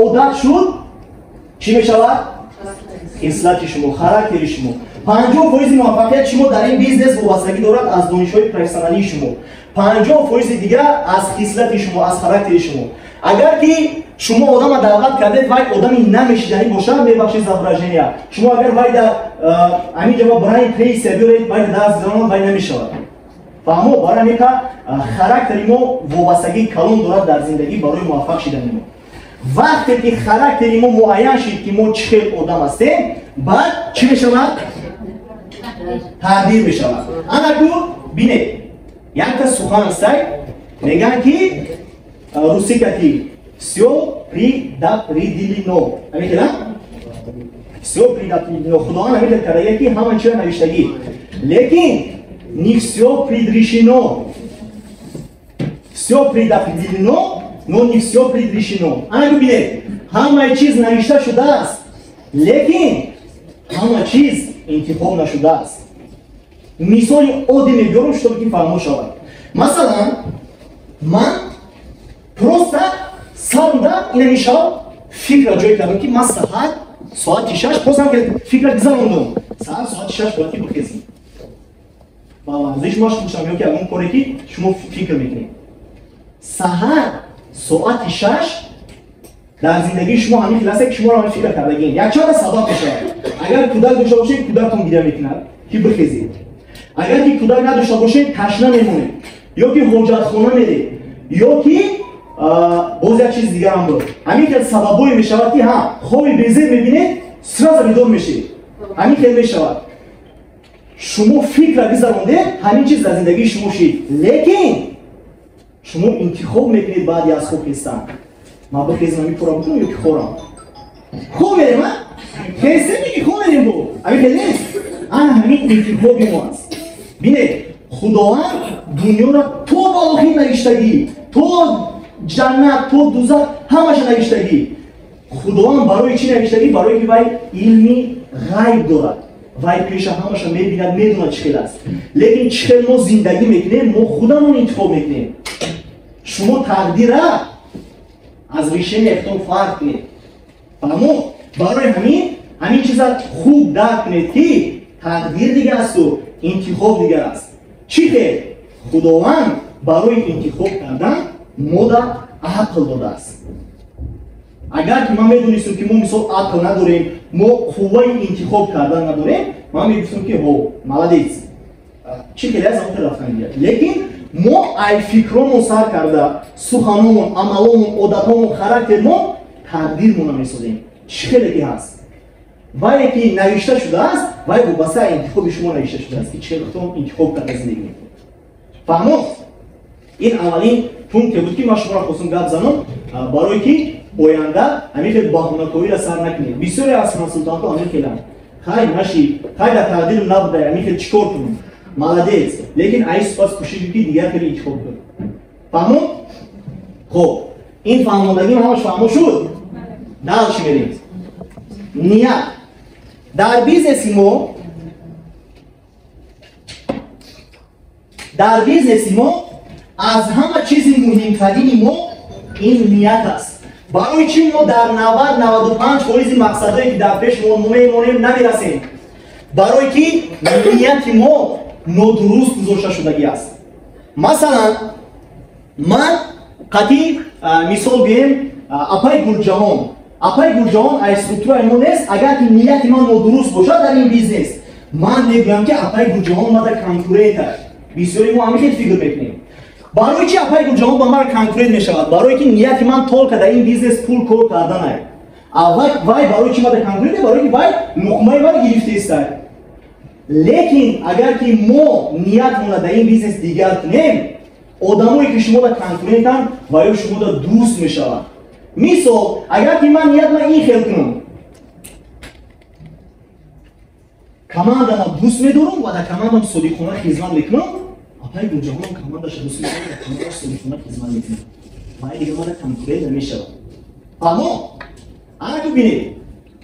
одат шуд, чӣ мешавад? Хислати шумо, характери шумо. 50% муваффақияти шумо дар ин бизнес вобастагӣ дорад аз донишҳои профессионалии шумо. 50% дигар аз хислати шумо, аз характери шумо. Агар ки шумо одама даъват кардед, вай одами намешиданӣ бошад, мебахшед за выражение. Шумо агар вай да ҳамин ҷаба Брайан Трейси биёред, вай даст занад, вай намешавад. Фаҳмо, барои ҳамин характери мо вобастагии калон дорад дар зиндагӣ барои муваффақ шидани мо. Вақте ки характери мо муайян шид, ки мо чӣ хел одам ҳастем, баъд чӣ мешавад? Тақдир мешавад. Анаку бинед, якта сухан ҳастай, мегӯянд ки русикати всё предопределено. Ҳамин всё предопределено. Худованд ҳамин хел кардагия, ки ҳама чиро навиштагӣ, лекин не всё предрешено. Всё предопределено, но не всё предрешено. Ана бинед, ҳамаи чиз навишта шудааст, лекин ҳама чиз интихоб нашудааст. Мисоли оддӣ мебиёрам, чтобы ки фаҳмо шавад. Масалан, ман просто сарда ина мишав фикра ҷой кардам, ки ман саҳар соати 6, бозам фикра гузарондум, саҳар соати 6 бояд ки бихезем, ба варзиш машғул шавам ё ки ягон коре ки шумо фикр мекунед. Саҳар соати 6 дар зиндагии шумо ҳамин хел аст, ки шуморо ҳамин фикр кардагиен. Якчанда сабаб мешавад. Агар кӯдак дошта бошед, кӯдактон гиря мекунад, ки бихезед. Агар ки кӯдак надошта бошед, ташна мемонед, ё ки ҳоҷатхона меред, ё ки боз як чиз дигарам буд. Ҳамин хел сабабҳое мешавад, ки ҳа хоби безеб мебинед, сразу бедор мешед. Ҳамин хел мешавад. Шумо фикра гузарондед, ҳамин чиз дар зиндагии шумо шид, лекин шумо интихоб мекунед баъди аз хоб хестан: ман бихезам, ҳамин кора бикунам ё ки хорам? Хоб мерем, а хестем, ки хоб мерем, бо ҳамин хел нест. Ана ҳамин интихоби мо аст. Бинед, Худованд дунёро то ба охир навиштагӣ, то ҷаннат, то дузах, ҳамаша навиштагӣ. Худованд барои чӣ навиштагӣ? Барое ки вай илми ғайб дорад, вай пеша ҳамаша мебинад, медонад чӣ хел аст. Лекин чӣ хел мо зиндагӣ мекунем, мо худамон интихоб мекунем. Шумо тақдира аз решения худтон фарқ кунед. Фаҳмо, барои ҳамин чиза хуб дарк кунед, ки тақдир дигар асту интихоб дигар аст. Чӣ хел Худованд барои интихоб кардан мода ақл додааст? Агар ки ман медонистам, ки мо мисол ақл надорем, мо қувваи интихоб кардан надорем, ман мегуфтам, ки ҳо, молодец, чӣ хеле аз он рафтан дигар. Лекин мо ай фикромон сар карда, суханомон, амаломон, одатомон, характермон тақдирмона месозем. Чӣ хеле ки ҳаст, вае ки навишта шудааст, вай вобаста интихоби шумо навишта шудааст, ки чӣ хел худтон интихоб карда зиндагӣ мекунед. Фаҳмо, ин аввалин пункте буд, ки ман шуморо хостум гап занам, барое ки оянда ҳамин хел баҳонакориро сар накунед. Бисёре аз консултантҳо ҳамин хеланд: хай, наши, хай, дар тақдирм набуда, ҳамин хел чӣ кор кунам? Молодец, лекин аи сипас кӯшиш ки дигар хеле интихоб кун. Фаҳмо? Хоб, ин фаҳмондагим ҳамаш фаҳмо шуд. Дальше мерем. Ният дар бизнеси мо. Дар бизнеси мо аз ҳама чизи муҳимтарини мо ин ният аст. Барои чӣ мо дар 90-95% мақсадое, ки дар пеш мо мемонем, намерасем? Барое ки нияти мо нодуруст гузошта шудагӣ аст. Масалан, ман қатъи мисол гӯем, апаи Гулҷаҳон. Апаи Гулҷаҳон ай структураи мо нест. Агар ки нияти ман нодуруст бошад дар ин бизнес, ман мегӯям, ки апаи Гулҷаҳон мада конкурент аст. Бисёри мо ҳамин хел фикр мекунем. Барои чи апаи Гулҷаҳон ба ман конкурент мешавад? Барое ки нияти ман только дар ин бизнес пул кор карданай. Вай барои чи мада конкурент? Барое ки вай луқмаи ман гирифтаистай. Лекин агар ки мо ниятмона дар ин бизнес дигар кунем, одамое, ки шумода конкурентанд, ва ё шумода дӯст мешаванд. Мисол, агар ки ман ниятма ин хел кунам: командама дӯст медорам ва дар командам содиқона хизмат мекунам, апаи Гулҷаҳонам командаша дӯст медорам ва командаш содиқона хизмат мекунам, вай дига мада конкурент намешавад. Фаҳмо? Ана ку бинед,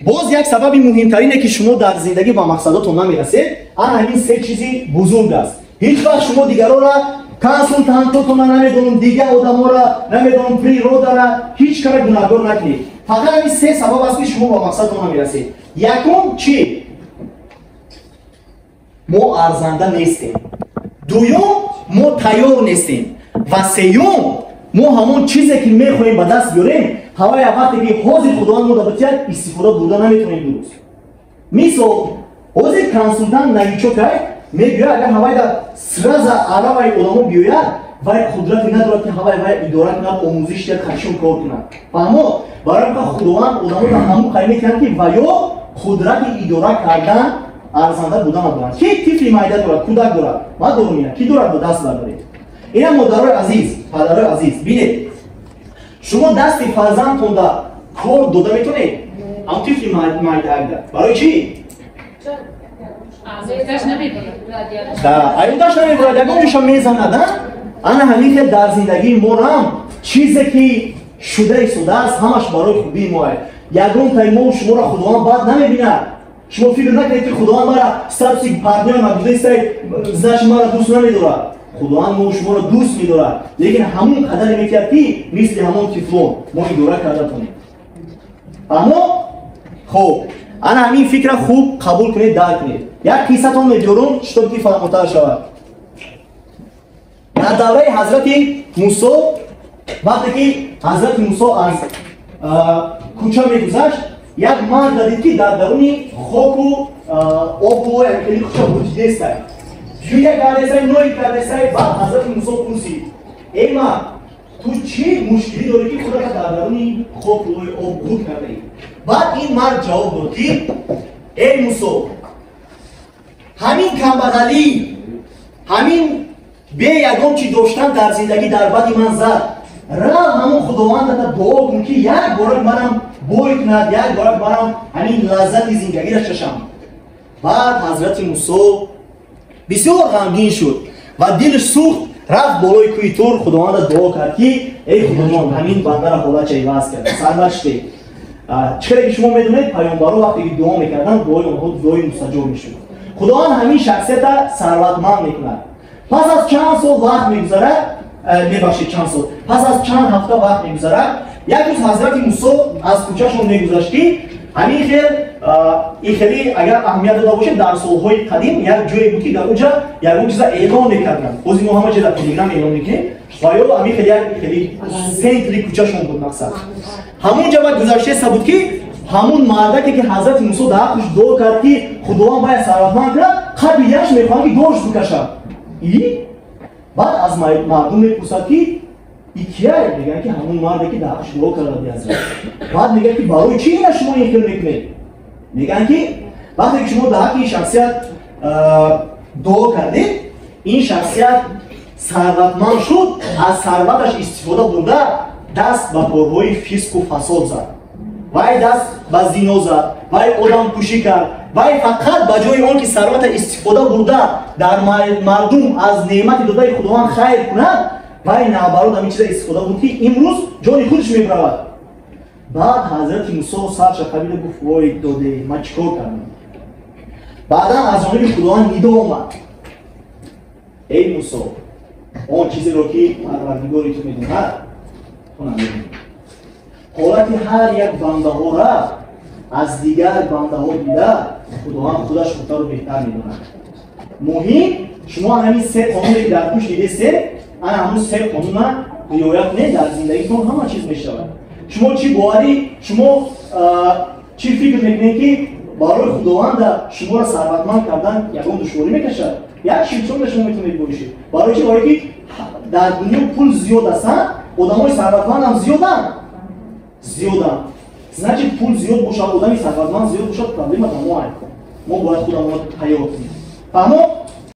боз як сабаби муҳимтарине, ки шумо дар зиндагӣ ба мақсадотон намерасед, ана ҳамин се чизи бузург аст. Ҳеҷ вақт шумо дигарора Консултантотона намедонам, дигар одамора намедонам, природара, ҳеҷ кара гунаҳгор накунед. Фақат ҳамин се сабаб аст, ки шумо ба мақсадтон намерасед. Якум чӣ? Мо арзанда нестем. Дуюм, мо тайёр нестем. Ва сеюм, мо ҳамон чизе, ки мехоҳем ба даст биёрем, ҳавая вақте ки ҳозир Худованд мо дабатияд, истифода бурда наметавонем дуруст. Мисол, ҳозир консултант новичок ай мегӯяд, агар ҳавайда сразу араваи одамо биёяд, вай қудрате надорад, ки ҳавай вай идора кунад, омӯзиш диҳад, хашон кор кунад. Фаҳмо? Барои ка Худованд одаморо ҳамон қай мекунад, ки ваё қудрати идора кардан, арзанда будан надоранд. Ки тифли майда дорад, кӯдак дорад? Ман дорум. Ина ки дорад, бо даст бардоред. Ина, модарои азиз, падарои азиз, бинед, шумо дасти фарзандтонда кор дода метавонед, ам тифли майдаакда? Барои чӣ? Да, аюдаш намебурад, ягон ҷоша мезанад. Ана ҳамин хел дар зиндагии морам чизе, ки шуда истодааст, ҳамаш барои хубии моа. Ягон тай мо шуморо Худованд бад намебинад. Шумо фикр накунед, ки Худованд мара статуси партнёр нагузоистай, значит, мара дӯст намедорад. Худованд мо шуморо дӯст медорад, лекин ҳамон қадаре метиҳад, ки мисли ҳамон тифлон мо идора карда тонем. Фаҳмо? Хуб, ана ҳамин фикра хуб қабул кунед, дарк кунед. Як қиссатон мебиёрум, чтоб ки фаҳмотар шавад. Дар давраи ҳазрати Мусо, вақте ки ҳазрати Мусо аз кӯча мегузашт, як марда дид, ки дар даруни хоку обу хеле хуша бутидестай, гиря кардесай, ной кардесай. Баъд ҳазрати Мусо пурсид: «Эй мард, ту чӣ мушкилӣ дорӣ, ки худата дар даруни хоку об ғут кардаӣ?» Баъд ин мард ҷавоб дод, ки: «Эй Мусо, ҳамин камбағалӣ, ҳамин бе ягон чӣ доштан дар зиндагӣ дар бади ман зад. Рав, ҳамон Худовандата дуо кун, ки як борак манам бой кунад, як борак манам ҳамин лаззати зиндагиро чашам». Баъд ҳазрати Мусо бисёр ғамгин шуд ва дилш сӯхт. Рафт болои кӯи Тур, Худованда дуо кард, ки: «Эй Худоҷон, ҳамин бандара ҳолатша иваз кард, сарват шуде». Чӣ хеле ки шумо медонед, паёмбаро вақте ки дуо мекарданд, дуои онҳо дуои мустаҷоб мешуд. Худованд ҳамин шахсията сарватманд мекунад. Пас аз чанд сол вақт мегузарад, мебахшед, чанд сол, пас аз чанд ҳафта вақт мегузарад. Як рӯз ҳазрати Мусо аз кӯчашон мегузашт, ки ҳамин хел ин хеле, агар аҳамият дода бошед, дар солҳои қадим як ҷое буд, ки дар онҷа ягон чиза эълон мекарданд. Ҳозир мо ҳама чиз дар Телеграм эълон мекунем. Ва ё ҳамин хел як хели центри кӯчашон буд. Мақсад, ҳамон ҷа ба гузаштеса буд, ки ҳамун мардаке, ки ҳазрати Мусо дар ҳаққаш дуо кард, ки Худованд бояд сарватманд кунад, қабилияш мехоҳанд, ки дорш бикашад. И баъд аз мардум мепурсад, ки и кияй? Мегӯянд, ки ҳамун марде, ки дар ҳаққаш дуо карда буди, ҳазрат. Баъд мегӯяд, ки барои чӣ ина шумо ин хел мекунед? Мегӯянд, ки вақте ки шумо дар ҳаққи ин шахсият дуо кардед, ин шахсият сарватманд шуд, аз сарваташ истифода бурда, даст ба корҳои фисқу фасод зад, вай даст ба зино зад, вай одамкушӣ кард. Вай фақат ба ҷои он ки сарвата истифода бурда, дар мардум аз неъмати додаи Худованд хайр кунад, вай наоборот ҳамин чиза истифода бурд, ки имрӯз ҷони худаш мебаравад. Баъд ҳазрати Мусо сарша қабида гуфт: «Вой доде, ман чӣ кор кардам?» Баъдан аз ҷониби Худованд нидо омад: «Эй Мусо, он чизеро, ки Парвардигори ту медонад, ту намедонӣ. Ҳолати ҳар як бандаҳора аз дигар бандаҳо дида, Худованд худаш хубтару беҳтар медонад. Муҳим, шумо ҳамин се қонуне, ки дар пушт дидесте, ана ҳамун се қонуна риоя кунед, дар зиндагитон ҳама чиз мешавад. Шумо чӣ боварӣ, шумо чӣ фикр мекунед, ки барои Худованда шуморо сарватманд кардан ягон душворӣ мекашад? Як шилсонда шумо метавонед бошед. Барои чи? Барое ки дар дунё пул зиёд астанд, одамои сарватмандам зиёданд, зиёданд. Значит, пул зиёд бошад, одами сарватманд зиёд бошад, проблема дар мо. Мо бояд худамонро тайёр кунем. Фаҳмо?»